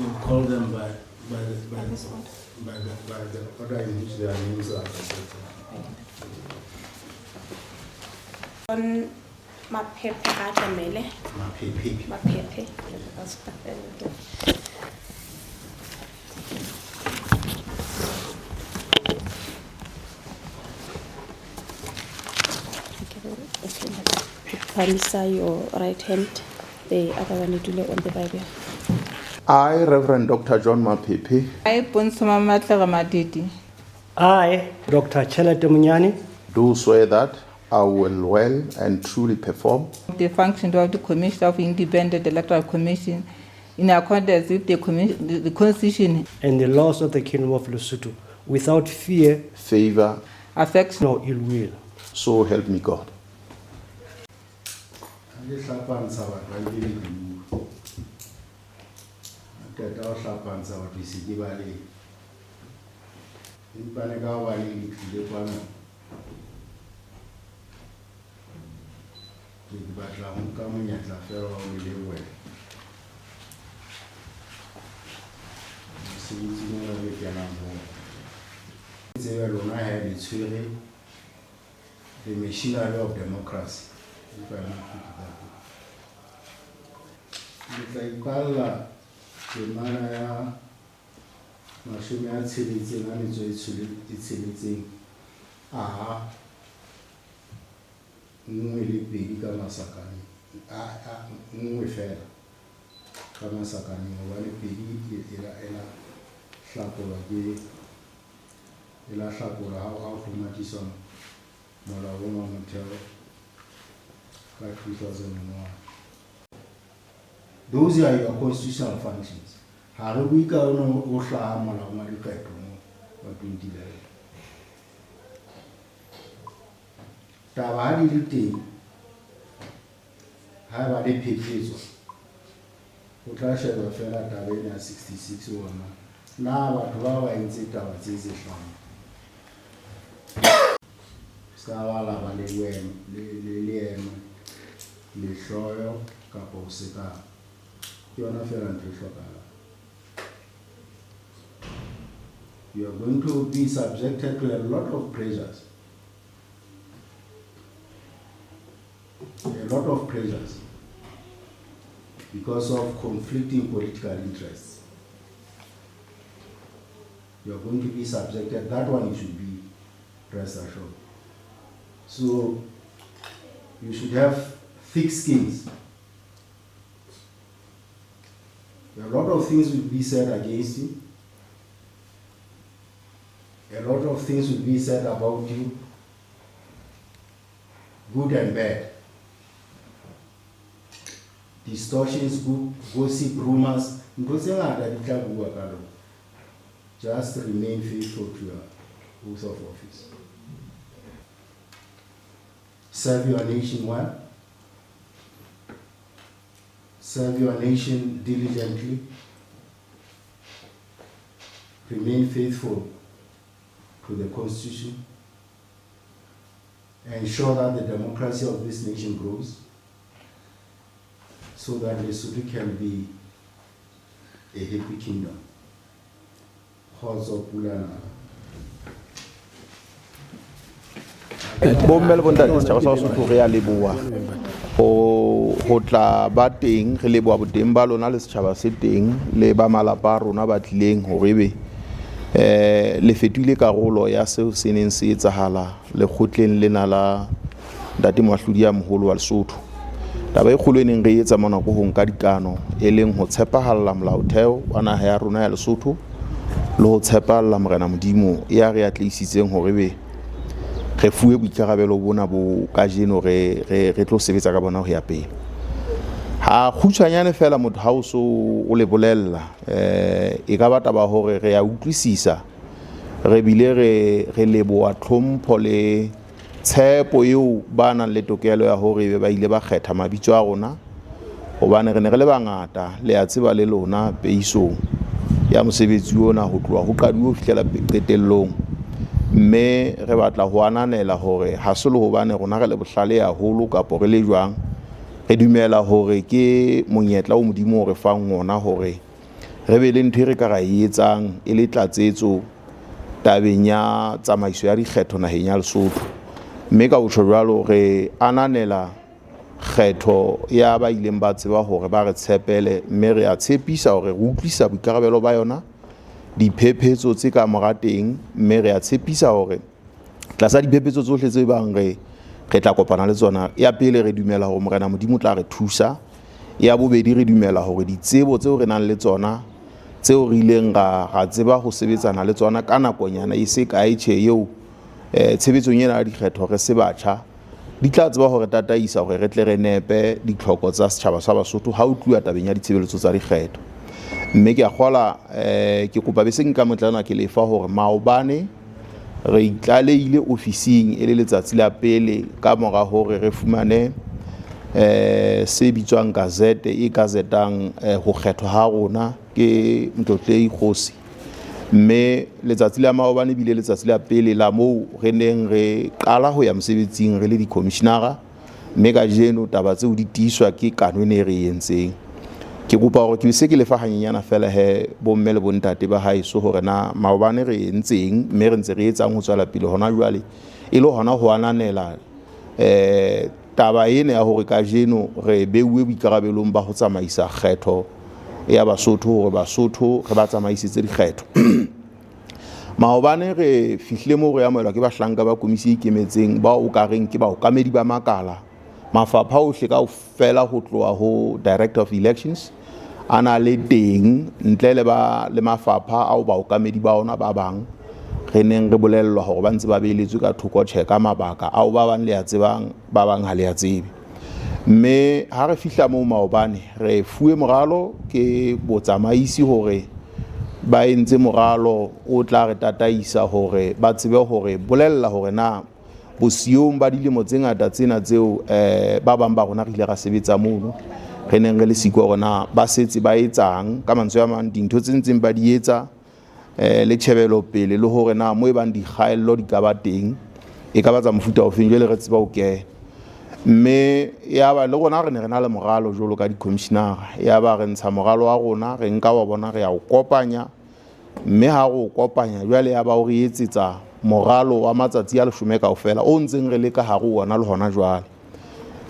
You call them by the order in which their names are presented. On Maphephe Gatamele. Maphephe. Maphephe. Phamisa your right hand, the other one you do on the Bible. I, Reverend Dr. John Maphephe, I, Pontsho Mamatla Ramadidi, I, Dr. Chelete Munyani, do swear that I will well and truly perform the function of the Commissioner of Independent Electoral Commission in accordance with the Constitution, and the laws of the Kingdom of Lesotho without fear favor, affection, nor ill will. So help me God. Ha ke hlapantsha batho, ha ke be ke bua. Ha qeta ho hlapantsha batho, se ke ba le empa ne ka hobane le tlile kwano, ke batla ho nka monyetla feela wa ho le lebohela mosebetsing ona le kenang ho ona. Tsebe lona he le tshwere the machinery of democracy, if I may put it that way. Le tla ipalla temana ya 66 a 1 le 2 ka masakaneng, a 1 fela ka masakaneng, hobane 2 e la hlakolwa ke e la hlakolwa ha ho hlomathiswa molao ona wa motheo ka 2001. Those are your constitutional functions. Ha re bue ka ona o hlahang molaong wa dikgetho mo wa 2011. Taba ha di le teng, haeba le phephetswa, ho tla sheba fela taba ena ya 66 ona na batho ba ba entse taba tse tse hlano se ka ba la ba le leeme, lehloyo kapa ho sekama. Ke yona fela ntho e hlokahalang. You are going to be subjected to a lot of pressures, a lot of pressures, because of conflicting political interests. You are going to be subjected. That one you should be rest assured. So you should have thick skins. A lot of things will be said against you. A lot of things will be said about you, good and bad. Distortions, good, gossip, rumors, ntho tse ngata di tla bua ka lona. Just remain faithful to your oath of office. Serve your nation well. Serve your nation diligently. Remain faithful to the Constitution. Ensure that the democracy of this nation grows so that Lesotho can be a happy kingdom. Kgotso, pula na. Bomme le bontate, setjhaba sa Basotho, re a leboha ho tla ba teng. Re leboha boteng ba lona le setjhaba se teng le ba malapa a rona ba tlileng hore ebe le fetohile karolo ya seo se neng se etsahala lekgotleng lena la ntate moahlodi ya moholo wa Lesotho. Taba e kgolo e neng re etsa mona ko ho nka dikano, e leng ho tshepahalla molaotheo wa naha ya rona ya Lesotho le ho tshepahalla Morena Modimo ya re atlehisitseng hore be re fuwe boikarabelo bona bo kajeno re tlo sebetsa ka bona ho ya pele. Ha kgutshwanyane fela, motho ha o so o le bolella, e ka ba taba hore re ya utlwisisa, re bile re leboha tlhompho le tshepo eo ba nang le tokelo ya hore ebe ba ile ba kgetha mabitso a rona, hobane re ne re le bangata, le a tseba le lona, peisong ya mosebetsi ona ho tloha ho qaduwe ho fihlela qetellong. Mme re batla ho ananela hore ha se le hobane rona re le bohlale haholo kapo re le jwang. Re dumela hore ke monyetla o Modimo o re fang ona hore re be le ntho e re ka ra e etsang e le tlatsetso tabeng ya tsamaiso ya dikgetho naheng ya Lesotho. Mme ka ho tjho jwalo re ananela kgetho ya ba ileng ba tseba hore ba re tshepele, mme re a tshepisa hore re utlwisa boikarabelo ba yona, diphephetso tse ka mora teng, mme re a tshepisa hore tlasa diphephetso tsohle tse bang re tla kopana le tsona. Ya pele, re dumela hore Morena Modimo o tla re thusa. Ya bobedi, re dumela hore ditsebo tseo re nang le tsona, tseo re ileng ra tseba ho sebetsana le tsona ka nakonyana e se kae tjhe eo tshebetsong ena ya dikgetho re se batjha, di tla tseba hore tataisa hore re tle re nepe ditlhoko tsa setjhaba sa Basotho ha ho tluwa tabeng ya ditshebeletso tsa dikgetho. Mme ke a kgola, ke kopa bese nka motlana ke lefa hore maobane re itlaleile ofising e le letsatsi la pele ka mora hore re fumane se bitswang gazette e gazetang ho kgethwa ha rona ke Mtlotlehi Kgosi. Mme letsatsi la maobane bile letsatsi la pele la moo re neng re qala ho ya mosebetsing re le di-commissionera, mme kajeno taba tseo di tiiswa ke kano ene e re entseng. Ke kopa hore ke se ke lefa hanyenyana fela he bomme le bontate ba haeso hore na maobane re entseng mme re ntse re etsang ho tswela pele hona jwale, e le hona ho ananela taba ena ya hore kajeno re beuwe boikarabelong ba ho tsamaisa kgetho ya Basotho, hore Basotho re ba tsamaisetse dikgetho. Maobane re fihlile moo re amohelwa ke bahlanka ba komisi e ikemetseng bao o ka reng ke baokamedi ba makala mafapha ohle kaofela ho tloha ho Director of Elections a na le teng, ntle le ba le mafapha ao baokamedi ba ona ba bang re neng re bolellwa hore ba ntse ba beeletswe ka thoko tjhe ka mabaka ao ba bang le a tsebang, ba bang ha le a tsebe. Mme ha re fihla moo maobane re fuwe moralo ke botsamaisi hore ba entse moralo o tla re tataisa hore ba tsebe hore bolella hore na bosiyong ba dilemo tse ngata tsena tseo ba bang ba rona re ile ra sebetsa mono re neng re le siko hore na ba setse ba etsang, ka mantswe a mang dintho tse ntseng ba di etsa le tjhebelo pele, le hore na mo e bang dikgaello di ka ba teng e ka ba tsa mofuta ofeng, jwale re tseba ho kena. Mme ya ba le rona re ne re na le moralo jwalo ka di-commissionera, ya ba re ntsha moralo wa rona, re nka wa bona re ya o kopanya, mme ha re o kopanya jwale ya ba o re etsetsa moralo wa matsatsi a 10 kaofela o ntseng re le ka hare ho ona le hona jwale.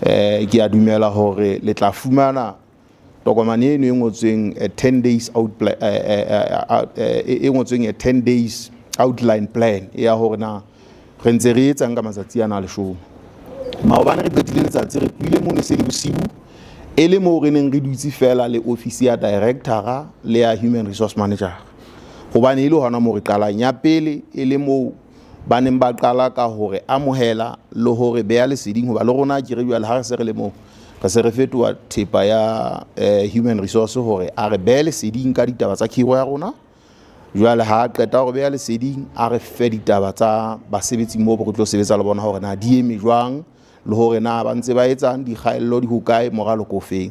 Ke a dumela hore le tla fumana tokomane eno e ngotsweng 10 days out e ngotsweng 10 days outline plan ya hore na re ntse re etsang ka matsatsi ana a 10. Maobane re qetile letsatsi re tlohile mono se le bosiu, e le moo re neng re dutse fela le office ya directora le ya human resource manager, hobane e le hona moo re qalang. Ya pele e le moo ba neng ba qala ka hore amohela le hore beha leseding, hoba le rona ke re jwale ha re se re le moo re se re fetoha thepa ya human resource hore a re behe leseding ka ditaba tsa khiro ya rona. Jwale ha a qeta hore beha leseding a re fe ditaba tsa basebetsi moo re tlo sebetsa le bona hore na di eme jwang le hore na ba ntse ba etsang, dikgaello di hokae, moralo ko feng.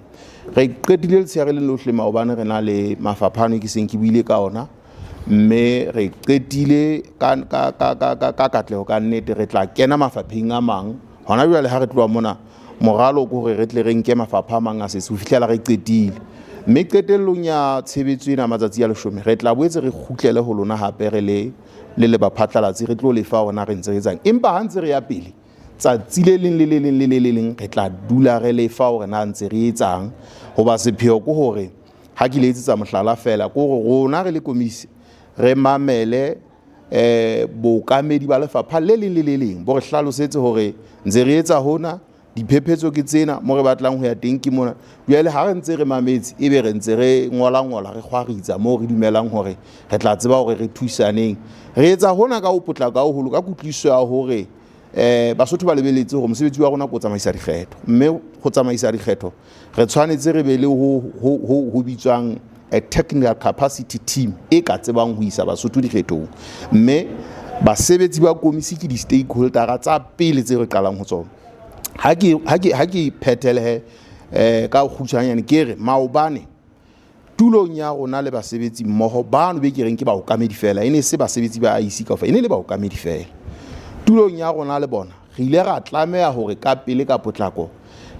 Re qetile letshehare le lohle maobane re na le mafapha ano ke seng ke buile ka ona, mme re qetile ka katleho ka nnete. Re tla kena mafapheng a mang hona jwale ha re tloha mona, moralo ke hore re tle re nke mafapha a mang a setse ho fihlela re qetile. Mme qetellong ya tshebetso ena matsatsi a 10 re tla boetse re kgutlele ho lona hape re le le baphatlalatsi, re tlo lefa hore na re ntse re etsang. Empa ha ntse re ya pele tsatsi le leng le le leng le le le leng re tla dula re lefa hore na ntse re etsang, hoba sepheo ke hore ha ke le etsetsa mohlala fela ke hore rona re le komisi re mamele bookamedi ba lefapha le leng le le leng bo re hlalosetse hore ntse re etsa hona, diphephetso ke tsena, mo re batlang ho ya teng ke mona. Jwale ha re ntse re mametse ebe re ntse re ngola-ngola re kgwaritsa moo re dumelang hore re tla tseba hore re thusaneng. Re etsa hona ka ho potlaka haholo ka kutlwisiso ya hore Basotho ba lebeletse hore mosebetsi wa rona ke ho tsamaisa dikgetho, mme ho tsamaisa dikgetho re tshwanetse re be le ho bitswang a technical capacity team e ka tsebang ho isa Basotho dikgethong. Mme basebetsi ba komisi ke di-stakeholdera tsa pele tse re qalang ho tsona. Ha ke phethelehe ka kgutshwanyane ke re maobane tulong ya rona le basebetsi mmoho bano be ke reng ke baokamedi fela, e ne se basebetsi ba IEC kaofela, e ne le baokamedi fela. Tulong ya rona le bona re ile ra tlameha hore ka pele ka potlako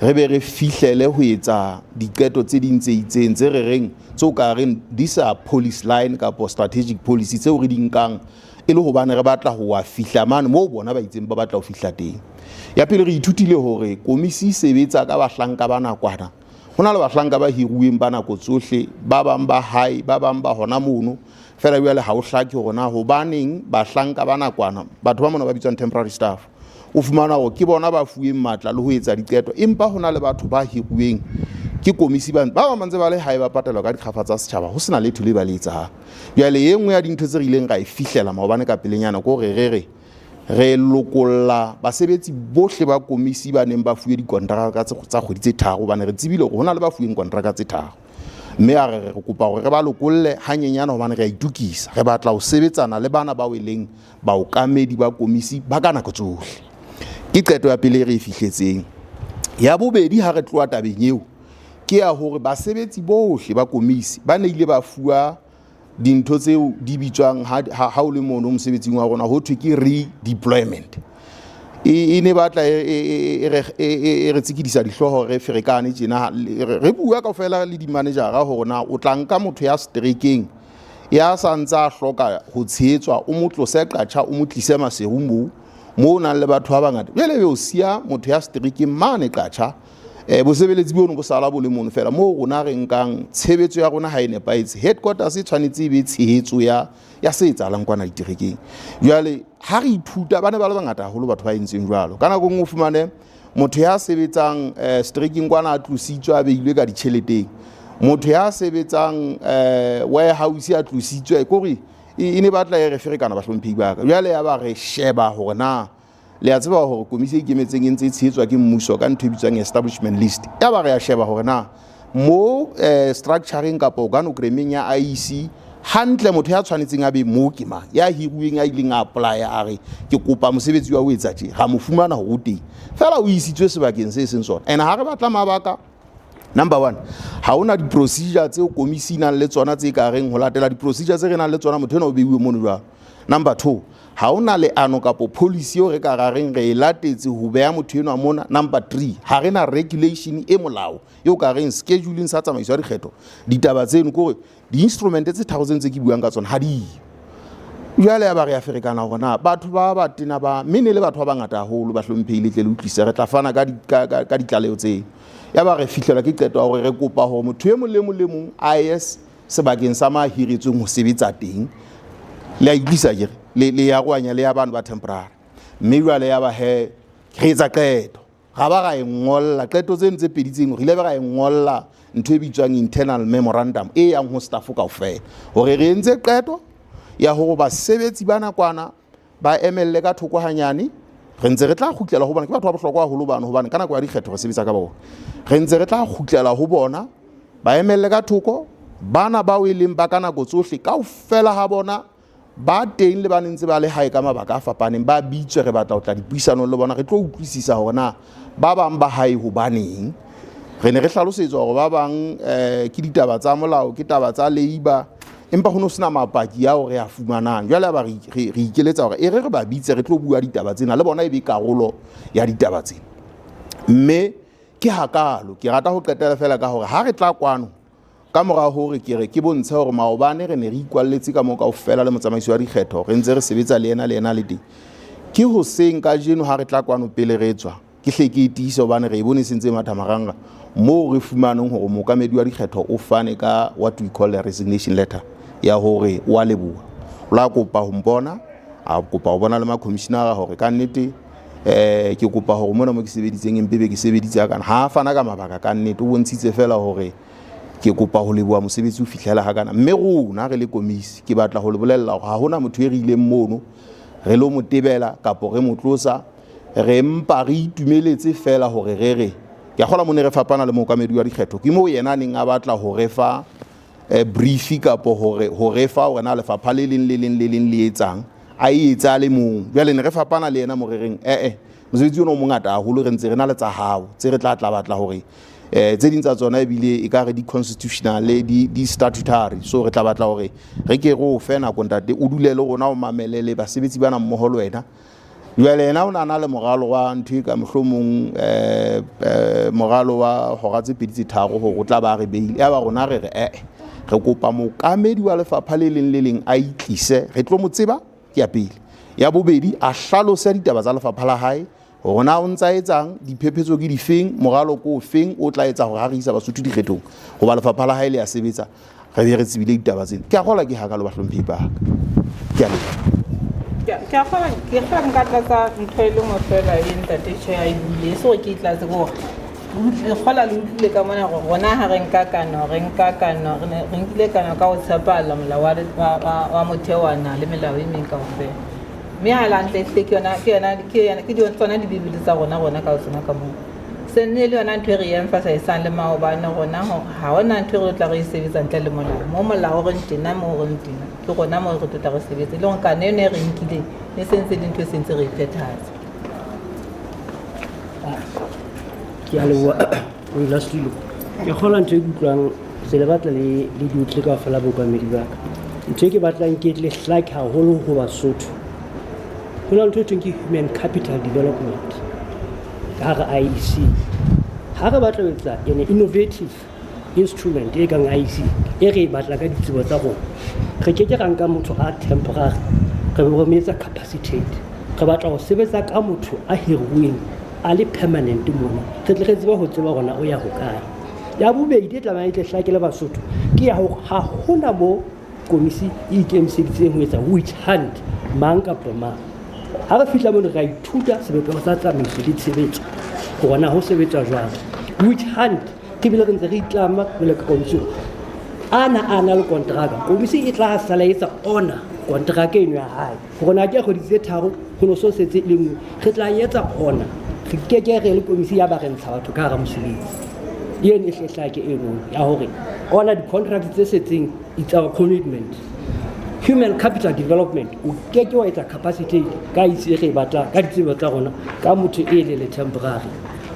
Re be re fihlele ho etsa diqeto tse ding tse itseng tse re reng tseo ka reng di sa policy line kapa strategic policy tseo re di nkang e le hobane re batla ho wa fihla mane moo bona ba itseng ba batla ho fihla teng. Ya pele, re ithutile hore komisi e sebetsa ka bahlanka ba nakwana. Ho na le bahlanka ba hiruweng ba nako tsohle, ba bang ba hae, ba bang ba hona mono. Feela jwale ha o hlake hore na hobaneng bahlanka ba nakwana, batho ba mona ba bitswang temporary staff, o fumana hore ke bona ba fuweng matla le ho etsa diqeto, empa ho na le batho ba hiruweng ke komisi ba bang ba ntse ba le hae, ba patelwa ka dikgafa tsa setjhaba, ho sena letho le ba le etsang. Jwale e nngwe ya dintho tse re ileng ra e fihlela maobane ka pelenyana ke hore re re re lokolla basebetsi bohle ba komisi ba neng ba fuwe dikonteraka tsa kgwedi tse tharo, hobane re tsebile hore ho na le ba fuweng konteraka tse tharo, mme a re re kopa hore re ba lokolle hanyenyana hobane re a itukisa, re batla ho sebetsana le bana bao e leng baokamedi ba komisi ba ka nako tsohle. Ke qeto ya pele e re e fihletseng. Ya bobedi, ha re tloha tabeng eo, ke ya hore basebetsi bohle ba komisi ba ne ile ba fuwa dintho tseo di bitswang ha o le mono mosebetsing wa rona ho thwe ke redeployment. E ne batla e re tsikidisa dihlooho, re ferekane tjena, re bua kaofela le di-managera hore na o tla nka motho ya strekeng ya sa ntse a hloka ho tshehetswa, o mo tlose Qacha, o mo tlise Maseru moo o nang le batho ba bangata. Jwale ebe o siya motho ya strekeng mane Qacha, bosebeletsi bono bo sala bo le mono fela. Moo rona re nkang tshebetso ya rona ha e nepahetse, headquarters e tshwanetse e be tshehetso ya se etsahalang kwana diterekeng. Jwale ha re ithuta, ba ne ba le bangata haholo batho ba entseng jwalo. Ka nako nngwe o fumane motho ya sebetsang strekeng kwana a tlositswe, a beilwe ka ditjheleteng, motho ya sebetsang warehouse a tlositswe, kore e ne batla e re ferekana, bahlomphehi ba ka. Jwale ya ba re sheba hore na le a tseba hore komisi e ikemetseng e ntse e tshehetswa ke mmuso ka ntho e bitswang establishment list. Ya ba re a sheba hore na mo structuring kapa organogrameng ya IEC hantle motho ya tshwanetseng a be mo ke mang, ya hiruweng, a ileng a apply, a re ke kopa mosebetsi wa ho etsa tje, ra mo fumana hore o teng, fela o isitswe sebakeng se seng sona. And ha re batla mabaka, number one, ha hona di-procedure tseo komisi e nang le tsona tse ka reng ho latela di-procedure tse re nang le tsona motho ena o beiwe mono jwalo. Number two, ha hona leano kapo policy eo re ka ra reng re e latetse ho beha motho enwa mona. Number three, ha re na regulation e molao eo ka reng scheduling sa tsamaiso ya dikgetho ditaba tseno, ke hore di-instrument tse tharo tse ntse ke buang ka tsona ha diyo. Jwale ya ba re ya ferekana hore na batho ba ba tena ba mme ne le batho ba bangata haholo, ba hlomphehile, tle le utlwise re tla fana ka ditlaleho tseo. Ya ba re fihlelwa ke qeto ya hore re kopa hore motho e mong le mong le mong a ye sebakeng sa ma hiretsweng ho sebetsa teng. Le a utlwisa kere le ya roanya le ya bano ba temporary. Mme jwale ya ba he re etsa qeto, ra ba ra e ngolla qeto tseno tse pedi tseno, re ile ba ra e ngolla ntho e bitswang internal memorandum e yang ho staff kaofela hore re entse qeto ya hore basebetsi ba nakwana ba emelle ka thoko hanyane, re ntse re tla kgutlela ho bona. Ke batho ba bohlokwa haholo bano, hobane ka nako ya dikgetho re sebetsa ka bona. Re ntse re tla kgutlela ho bona, ba emelle ka thoko. Bana bao e leng ba ka nako tsohle kaofela ha bona ba teng le ba ne ntse ba le hae ka mabaka a fapaneng, ba bitswe, re batla ho tla dipuisanong le bona, re tlo utlwisisa hore na ba bang ba hae hobaneng. Re ne re hlalosetswa hore ba bang ke ditaba tsa molao, ke taba tsa labour, empa ho no sena mapaki ao re a fumanang. Jwale ba re ikeletsa hore e re re ba bitse, re tlo bua ditaba tsena le bona, e be karolo ya ditaba tsena. Mme ke hakalo ke rata ho qetela fela ka hore ha re tla kwano ka mora hore ke re ke bontshe hore maobane re ne re ikwalletse ka moo kaofela le motsamaisi wa dikgetho, re ntse re sebetsa le yena, le yena le teng. Ke hoseng kajeno ha re tla kwano pele re tswa, ke hle ke e tiise hobane re e bone e sentse e matha maranga moo re fumaneng hore mookamedi wa dikgetho o fane ka what we call a resignation letter ya hore o a leboha, o la kopa ho mpona, a kopa ho bona le ma-commissionera hore ka nnete ke kopa hore mona mo ke sebeditseng empe be ke sebeditse hakana. Ha a fana ka mabaka, ka nnete o bontshitse fela hore ke kopa ho leboha mosebetsi o fihlela hakana. Mme rona re le komisi, ke batla ho le bolella hore ha hona motho e re ileng mono re lo mo tebela kapo re mo tlosa, re mpa re itumeletse fela hore re re ke a kgola mo ne re fapana le mookamedi wa dikgetho, ke moo yena a neng a batla ho re fa brief kapo hore ho re fa hore na lefapha le leng le leng le leng le etsang, a e etsa a le mong. Jwale ne re fapana le yena mo re reng ee mosebetsi ona o mongata haholo, re ntse re na le tsa hao tse re tla tla batla hore tse ding tsa tsona ebile e ka re di constitutional, di statutory, so re tla batla hore re ke re o fe nako ntate, o dule le rona, o mamele le basebetsi bana mmoho le wena. Jwale yena o na le moralo wa ntho e ka mohlomong moralo wa hora tse pedi tse tharo hore o tla ba re beile. Ya ba rona re re re kopa mookamedi wa lefapha le leng le leng a itlise, re tlo mo tseba ke ya pele. Ya bobedi, a hlalose ditaba tsa lefapha la hae hore na o ntsa etsang, diphephetso ke difeng, moralo ke ofeng o tla etsa hore ha re isa Basotho dikgethong hoba lefapha la hae le a sebetsa, re be re tsebile ditaba tsena. Ke a kgolwa ke hakalo bahlomphehi ba ka. Ke a leboha. Ke a kgolwa, ke kgolwa nka tlatsa ntho e le nngwe feela e ntate Tjhe a e buile, e se hore ke e tlatse, ke hore le kgolwa le utlwile ka mona hore rona ha re nka kano, re nka kano, re nkile kano ka ho tshepahalla molao wa motheo wa naha le melao e meng kaofela. Mme ha le hantle ehlile ke yona, ke yona, ke yona, ke tsona dibibele tsa rona, rona ka tsona ka moo. Se nne le yona ntho e re emphasisang le maobane rona hore ha hona ntho e re tla re e sebetsa ntle le molao. Mo molao o reng tena, mo o reng tena, ke rona mo re tlo tla re sebetsa. E le hore kano eno e re nkileng, e sentse le ntho e sentse re e phethahatsa. Ke a leboha, Modulasetulo. Ke kgolwa ntho e ke utlwang se le batla le di utlwe kaofela bookamedi ba ka. Ntho e ke batlang ke tle hlake haholo ho Basotho. Ho na le ntho e thweng ke human capital development ka hara IEC. Ha re batla ho etsa an innovative instrument e kang IEC e re e batla ka ditsebo tsa rona, re ke ke ra nka motho a temporary re be re mo etsa capacitate. Re batla ho sebetsa ka motho a hiruweng a le permanent mona, re tle re tsebe ho tseba hore na o ya hokae. Ya bobedi e tlamehang e tle hlakele Basotho ke ya hore ha hona mo komisi e ikemiseditseng ho etsa witch hunt mang kapa mang. Ha re fihla mono re a ithuta sebopeho sa tsamaiso le tshebetso hore na ho sebetswa jwang. Witch hunt ke bile re ntse re itlama jwalo ka komisi hore ana a na le kontraka, komisi e tla sala e etsa ona kontraka eno ya hae hore na ke kgwedi tse tharo ho no so setse e le nngwe, re tla etsa ona. Re keke re le komisi ya ba re ntsha batho ka hara mosebetsi. Eno e hle hlake eno ya hore ona di-contract tse setseng, it's our commitment. Human capital development o keke wa etsa capacitate ka itse e re e batlang ka ditsebo tsa rona ka motho e le le temporary.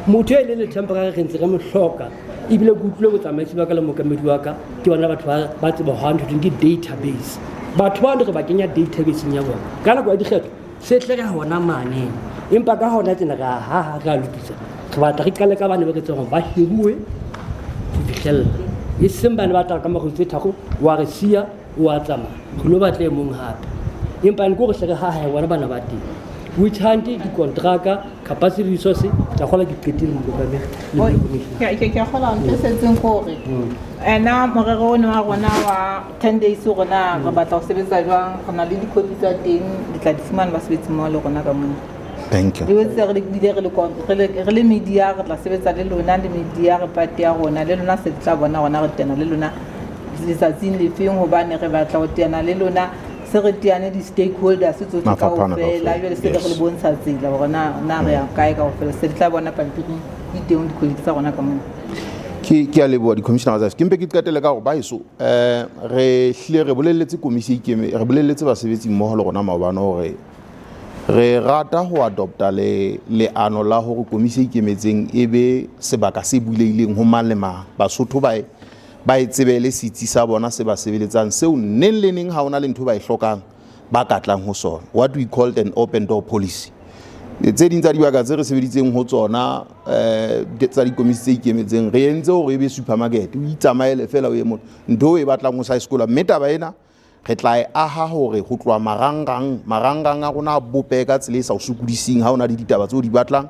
Motho e le le temporary re ntse re mo hloka, ebile ke utlwile botsamaisi ba ka le mookamedi wa ka ke bona batho ba tseba ho ntho ke database. Batho ba re ba kenya databaseng ya bona ka nako ya dikgetho se tle re hona mane, empa ka hona tsena re a haha, re a lokisa. Re batla re qale ka bane ba re tsebang hore ba hiruwe ho fihlella, e seng bane ba tla ka makgwedi tse tharo wa re siya o a tsamaya re lo batla e mong hape. Empa ne ke hore hle re hahe bona bana ba teng. Witch hunt, dikontraka, capacity resource, ke a kgolwa ke qetile mookamedi le commissioner. Ke a kgolwa ntho e setseng ke hore ena morero ono wa rona wa 10 days rona re batla ho sebetsa jwang, re na le dikopi tsa teng, le tla di fumana basebetsi mmoho le rona ka mona. Thank you. Le boetse re bile re le re le media, re tla sebetsa le lona le media, re party ya rona le lona, se le tla bona rona re tena le lona letsatsing lefeng, hobane re batla ho teana le lona, se re teane di-stakeholders tsohle Mafapha ana kaofela. kaofela. Jwale se re le bontsha tsela hore na re ya kae kaofela, se le tla bona pampiring di teng dikoleki tsa rona ka mona. Ke a leboha di-commissioner tsa, ke mpe ke qetele ka hore baeso, re hlile re bolelletse komisi e ikeme, re bolelletse basebetsi mmoho le rona maobane hore re rata ho adopta le leano la hore komisi e ikemetseng e be sebaka se bulehileng ho mang le mang. Basotho ba e tsebele setsi sa bona se ba sebeletsang, seo neng le neng ha hona le ntho ba e hlokang ba ka tlang ho sona, what we called an open door policy. Tse ding tsa dibaka tse re sebeditseng ho tsona, tsa dikomisi tse ikemetseng, re entse hore e be supermarket, o itsamaele fela o ye mona ntho o e batlang o sa e sokola. Mme taba ena re tla e aha hore ho tloha marangrang, marangrang a rona a bopehe ka tsela e sa o sokodiseng ha o na le ditaba tseo o di batlang.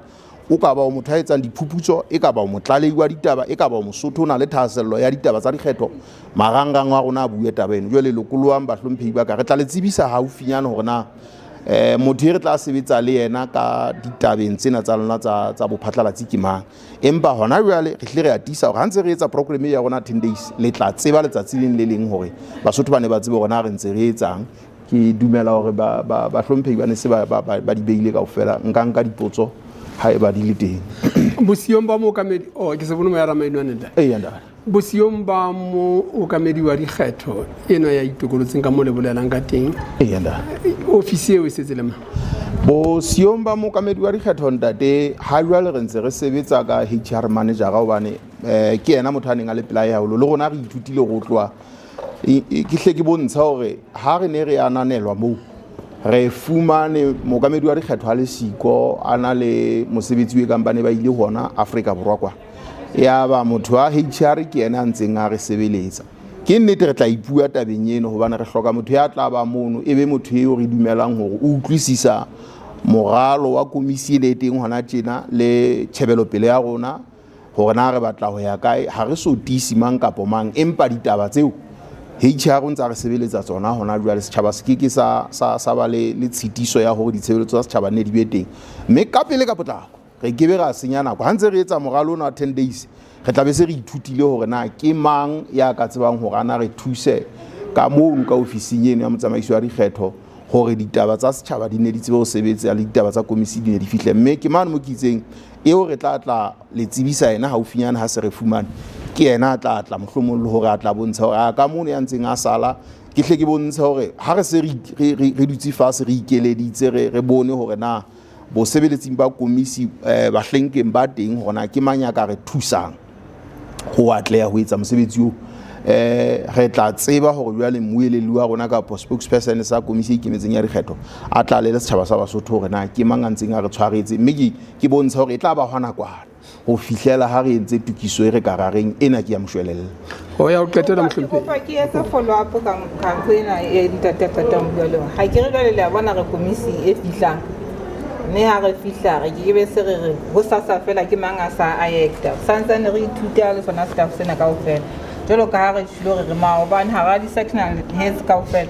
O ka ba o motho a etsang diphuputso, e ka ba o motlalehi wa ditaba, e ka ba o Mosotho o na le thahasello ya ditaba tsa dikgetho, marangrang wa rona a bue taba eno. Jwale lokolohang bahlomphehi ba ka, re tla le tsebisa haufinyane hore na motho e re tla sebetsa le yena ka ditabeng tsena tsa lona tsa bophatlalatsi ke mang. Empa hona jwale re hlile re a tiisa hore ha ntse re etsa program ya rona 10 days, le tla tseba letsatsi leng le leng hore Basotho ba ne ba tsebe hore na re ntse re etsang. Ke dumela hore bahlomphehi ba ne se ba di beile kaofela. Nka nka dipotso ha eba di le teng. Bosiyong ba mookamedi, oh, ke se bone moya Ramainwane ntate. Eya, ntate. Bosiyong ba mookamedi wa dikgetho ena ya itokolotseng ka mo le bolelang ka teng. Eya, ntate. Ofisi eo e setse le mang? Bosiyong ba mookamedi wa dikgetho ntate, ha jwale re ntse re sebetsa ka HR manager hobane ke yena motho a neng a le pela ya haholo. Le rona re ithutile ho tloha ke hle ke bontsha hore ha re ne re ananelwa moo, Re fumane mookamedi wa dikgetho ha le siko a na le mosebetsi o kang ba ne ba ile hona Afrika Borwa kwa. Ya ba motho wa HR ke yena a ntseng a re sebeletsa. Ke nnete re tla ipua tabeng eno hobane re hloka motho ya tla ba mono, e be motho eo re dumelang hore o utlwisisa moralo wa komisi e le teng hona tjena le tjhebelopele ya rona hore na re batla ho ya kae. Ha re so tiisi mang kapo mang, empa ditaba tseo HR o ntse a re sebeletsa tsona hona jwale. Setjhaba se ke ke sa ba le tshitiso ya hore ditshebeletso tsa setjhaba nne di be teng, mme ka pele ka potlako re ke be ra senya nako. Ha ntse re etsa moralo ona wa 10 days, re tla be se re ithutile hore na ke mang ya ka tsebang hore ana re thuse ka mono ka ofising eno ya motsamaisi wa dikgetho hore ditaba tsa setjhaba di ne di tsebe ho sebetsa le ditaba tsa komisi di ne di fihle. Mme ke mane mo ke itseng eo re tla tla le tsebisa yena haufinyane ha se re fumane, ke yena a tla tla mohlomong le hore a tla bontsha hore a ka mono ya ntseng a sala. Ke hle ke bontshe hore ha re se re dutse fatshe, re ikeleditse, re bone hore na bosebeletsing ba komisi bahlenkeng ba teng hore na ke mang ya ka re thusang ho atleha ho etsa mosebetsi oo. Re tla tseba hore jwale mmueleli wa rona kapa spokesperson sa komisi e ikemetseng ya dikgetho a tla le setjhaba sa Basotho hore na ke mang a ntseng a re tshwaretse, mme ke bontsha hore e tla ba hona kwana ho fihlela ha re entse tokiso e re ka rareng ena ke ya moshwelella. Ho ya ho qetela, mohlomphehi. Kopa ke etse follow up ka ntho ena e ntate a qetang ho bua le yona. Ha ke re jwale le a bona re komisi e fihlang, mme ha re fihla re ke be se re re ho sasa fela ke mang a sa a acta. Santsane re ithuta le sona staff sena kaofela. Jwalo ka ha re tjhilo re re maobane hara di-sectional heads kaofela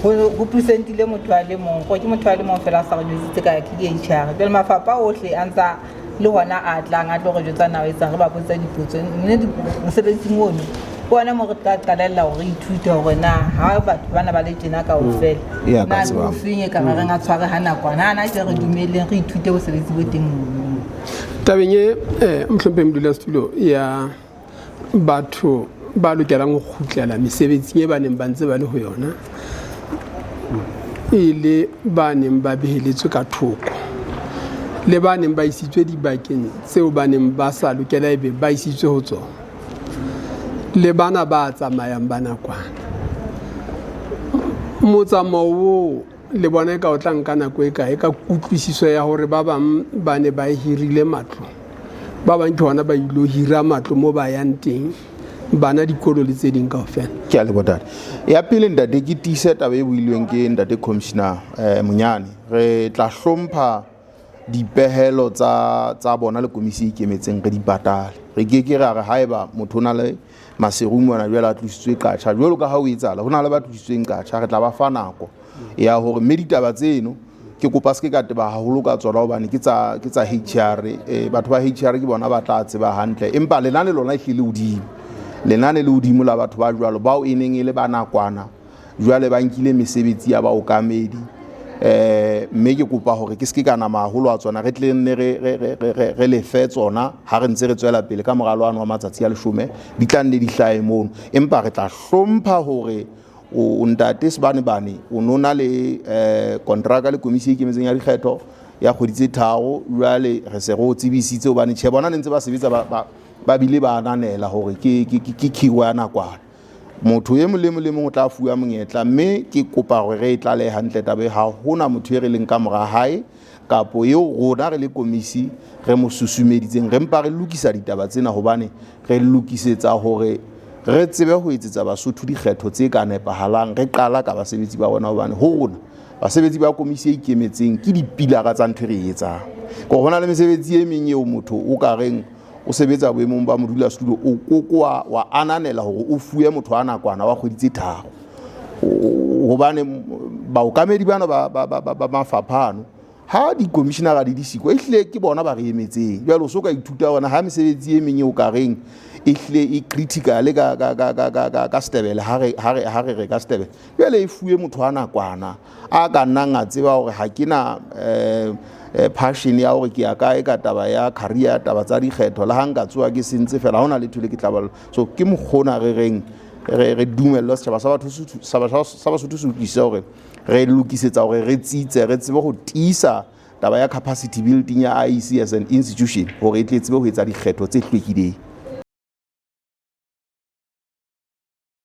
ho presentile motho a le mong, gore ke motho a le mong fela a sa re jwetsitse ka ke di-HR. Jwale mafapha ohle a ntsa le hona a tlang a tlo re jwetsa na o etsang, re ba botsa dipotso. Mme mosebetsing ono ke ona mo re tla qalella hore re ithute hore na ha batho bana ba le tjena kaofela Ya ka na le tsebang. ofeng e ka ba reng a tshware ha nakwana. Ha na tje re dumeleng re ithute bosebetsi bo teng mono. Tabeng e mohlomphehi modulasetulo ya batho ba lokelang ho kgutlela mesebetsing e ba neng ba ntse ba le ho yona, e le ba neng ba beheletswe ka thoko le ba neng ba isitswe dibakeng tseo ba neng ba sa lokela ebe ba isitswe ho tsona, le bana ba tsamayang ba nakwana. Motsamao oo le bona e ka o tla nka nako e kae ka kutlwisiso ya hore ba bang ba ne ba hirile matlo, ba bang ke hona ba ilo hira matlo mo ba yang teng, bana dikolo le tse ding kaofela? Ke a leboha, ntate. Ya pele, ntate, ke tiise taba e builweng ke ntate commissioner Monyane. Re tla hlompha dipehelo tsa bona le komisi e ikemetseng, re di patale. Re ke ke ra re haeba motho o na le maseru mona jwale a tlositswe qatjha, jwalo ka ha o etsahala ho na le ba tlositsweng qatjha, re tla ba fa nako ya hore mme ditaba tseno ke kopa se ke ka teba haholo ka tsona hobane ke tsa HR. Batho ba HR ke bona ba tla tseba hantle, empa lenane lona e hlile hodimo, lenane le hodimo la batho ba jwalo bao e neng e le ba nakwana jwale ba nkile mesebetsi ya baokamedi. Mme ke kopa hore ke se ke ka nama haholo a tsona, re tle nne re lefe tsona ha re ntse re tswela pele ka moralo ano wa matsatsi a 10, di tla nne di hlahe mono. Empa re tla hlompha hore o ntate sebane bane o no na le kontraka le komisi e ikemetseng ya dikgetho ya kgwedi tse 3, jwale re se re o tsebisitse hobane tjhe bona ne ntse ba sebetsa ba bile ba ananela hore ke khiro ya nakwana. Motho e mong le mong le mong o tla fuwa monyetla, mme ke kopa hore re e tlalehe hantle taba e. Ha hona motho e re leng ka mora hae kapo eo rona re le komisi re mo susumeditseng, re mpa re lokisa ditaba tsena hobane re lokisetsa hore re tsebe ho etsetsa Basotho dikgetho tse ka nepahalang. Re qala ka basebetsi ba rona hobane ho rona basebetsi ba komisi e ikemetseng ke dipilara tsa ntho e re e etsang. Ke hore hona le mesebetsi e meng eo motho o ka reng o sebetsa boemong ba modulasetulo, o kokoa wa ananela hore o fuwe motho wa nakwana wa kgwedi tse 3, hobane baokamedi bana ba mafapha ano ha di-commissionera di siko, ehlile ke bona ba re emetseng. Jwale o so ka ithuta hore ha mesebetsi e meng eo ka reng ehlile e critical ka setebele, ha re re ka setebele, jwale e fuwe motho wa nakwana a ka nnang a tseba hore ha ke na passion ya hore ke ya kae ka taba ya career, taba tsa dikgetho, le ha nka tsoha ke sentse fela, ha hona letho le ke tla ba. So ke mokgona re reng re dumellwe setjhaba sa batho sa Basotho se utlwisise hore re lokisetsa hore re tsitse, re tsebe ho tiisa taba ya capacity building ya IEC as an institution hore e tle tsebe ho etsa dikgetho tse hlwekileng.